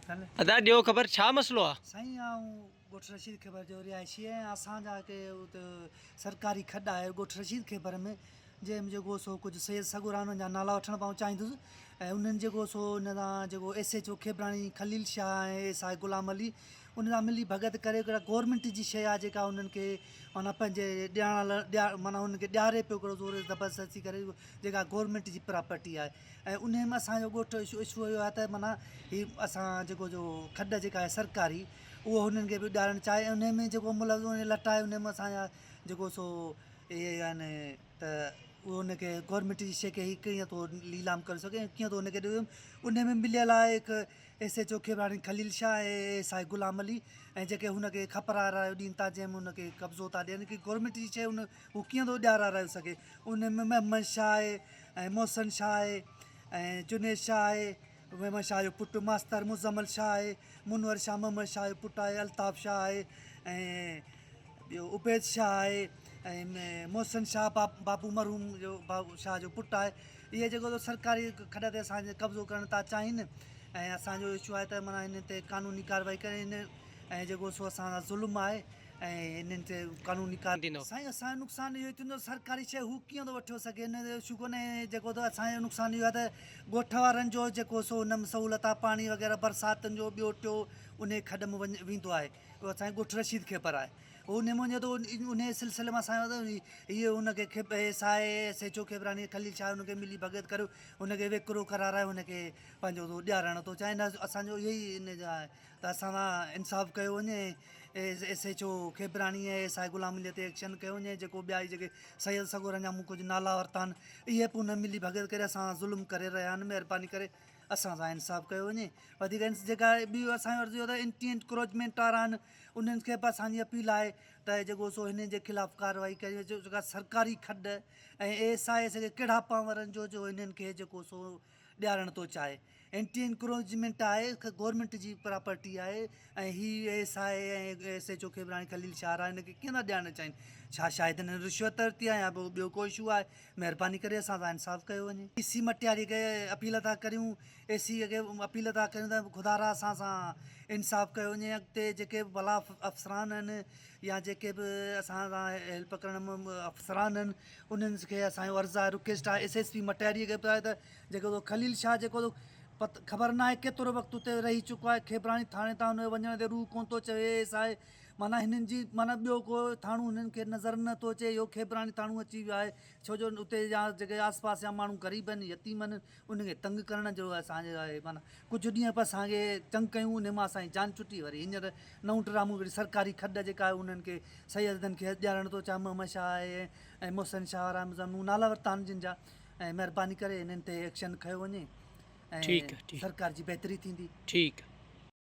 ادا ڏيو خبر ڇا مسئلو آ. سائين آئون ڳوٺ رشيد خيبر جو رهائشي آهيان اسان جا ڪي ات سرڪاري کڏ آهي ڳوٺ رشيد خيبر ۾ جنهن ۾ جيڪو سو ڪجهه سيد سڳورا انهن جا نالا وٺڻ پائون چاهيندس ۽ انهن جيڪو سو ان سان جيڪو S H O Khebrani Khalil Shah ۽ S I Ghulam Ali ان سان ملي ڀڳت ڪري هڪڙا گورنمينٽ جي شيء آهي جيڪا انهن کي معنيٰ پنهنجي ڏيارڻ لاء معنيٰ انهن کي ڏياري پيو هڪڙو زور زبردستي ڪري جيڪا گورنمينٽ جي پراپرٽي آهي ۽ انهي ۾ اسان جو ڳوٺ اشو اهو آهي ته معنيٰ هي اسان جيڪو جو کڏ جيڪا آهي سرڪاري اهو هنن کي به ڏيارڻ چاهي ۽ انهي ۾ جيڪو ملوث انهي لٽ آهي انهي ۾ اسان جا جيڪو سو اهي آهن ته اهو ان کي گورنمينٽ جي شيء کي هي ڪيئن ٿو نيلام ڪري سگهي ۽ ڪيئن ٿو ان کي ڏئي انهي ۾ مليل آهي هڪ S H O Khebrani Khalil Shah ۽ A S I Ghulam Ali ۽ جيڪي هن کي کپرارائي ڏين ٿا جنهن ۾ ان کي قبضو ٿا ڏين ڪي گورنمينٽ جي شيء ان هو ڪيئن ٿو ڏيارارائي سگهي انهي ۾ محمد شاهه آهي ۽ محسن شاهه آهي ۽ جنيد شاهه آهي محمد شاهه جو پٽ ماستر مزمل شاهه آهي منور شاهه محمد شاهه جو پٽ آهي الطاف شاهه آهي ۽ ٻيو عبيد شاهه آهي ۽ محسن شاهه بابو مرحوم جو شاهه جو پٽ آهي اهي جيڪو سو سرڪاري کڏ تي اسان جي قبضو ڪرڻ ٿا چاهين ۽ اسان جو اشو آهي ته معنيٰ هن تي قانوني ڪارروائي ڪري هن ۽ جيڪو سو اسان سان ظلم آهي ۽ انهن تي قانوني ڪار. ٿيندو. سائين اسان جو نقصان اهو ئي ٿيندو سرڪاري شيء هو ڪيئن ٿو وٺيو سگهي ان جو اشو ڪونهي جيڪو ته اسان جو نقصان اهو آهي ته ڳوٺ وارن جو جيڪو سو ان ۾ سهولت آهي پاڻي وغيره برساتن جو ٻيو ٽيو انهي کڏ ۾ وڃ ويندو آهي اهو اسان جي ڳوٺ رشيد کيپر آهي هو انهي ۾ وڃي ٿو انهي سلسلي ۾ اسان جو هي ان کي کي S I S H O Khebrani Khalil Shah ان کي ملي ڀڳت ڪريو ان کي ويڪرو ڪرارائي ان کي پنهنجو ٿو ڏيارڻ ٿو چاهي نه اسان جو اهو ئي ان جو آهي ته اسان سان انصاف ڪيو وڃي S H O Khebrani ۽ S I Ghulam Ali تي ايڪشن ڪيو وڃي جيڪو ٻيا هي جيڪي سيد سڳورن جا مون ڪجهه نالا ورتا آهن اهي به ان ملي ڀڳت ڪري اسان سان ظلم ڪري رهيا آهن مهرباني ڪري اسان سان انصاف ڪيو وڃي وڌيڪ جيڪا ٻي اسان جو عرض اهو ته انٽي انڪروچمينٽ وارا آهن انهن کي به اسان جي اپيل آهي ته جيڪو سو هنن جي خلاف ڪارروائي ڪئي وڃي جيڪا سرڪاري کڏ ۽ ايس I S کي ڪهڙا پاورن جو جو هنن کي جيڪو سو ڏيارڻ ٿو چاهي اينٽي انڪروچمينٽ آهي گورنمينٽ جي پراپرٽي آهي ۽ هي S I ۽ S H O Khebrani Khalil Shah آهي هن کي ڪيئن ٿا ڏيارڻ چاهين ڇا شايد هنن رشوت ورتي آهي يا ٻيو ڪو اشو آهي مهرباني ڪري اسان سان انصاف ڪيو وڃي اي سي مٽياري کي اپيل ٿا ڪريون اي سي کي اپيل ٿا ڪريون ته خدا را اسان سان انصاف ڪيو وڃي اڳتي جيڪي به ڀلا افسران آهن يا جيڪي به اسان سان هيلپ ڪرڻ ۾ افسران آهن انهن کي اسان جو عرض آهي رڪويسٽ آهي ايس ايس پي مٽياري کي به آهي ته جيڪو تو خليل شاهه جيڪو تو پت خبر ناهي ڪيترو وقت اتي رهي چڪو آهي کيبراڻي ٿاڻي تان هن جو وڃڻ تي روح ڪونه ٿو چوي ايس I معنيٰ هنن جي معنيٰ ٻيو ڪو ٿاڻو هنن کي نظر نه ٿو اچي اهو کيبراڻي ٿاڻو اچي ويو آهي ڇو جو اتي جا جيڪي آس پاس جا ماڻهو غريب آهن يتيم آهن انهن کي تنگ ڪرڻ جو اسان جي آهي معنيٰ ڪجهه ڏينهن به اسان کي تنگ ڪيون انهي مان اسان جي جان ڇٽي وري هينئر نئون ڊرامو هڪڙي سرڪاري کڏ جيڪا آهي انهن کي سيدن کي ڏيارڻ ٿو چاهي محمد شاهه آهي ۽ محسن شاهه وارا مون نالا ورتا آهن جن جا ۽ مهرباني ڪري انهن تي ايڪشن کنيو وڃي ٺيڪ ۽ سرڪار جي بهتري ٿيندي. ٺيڪ.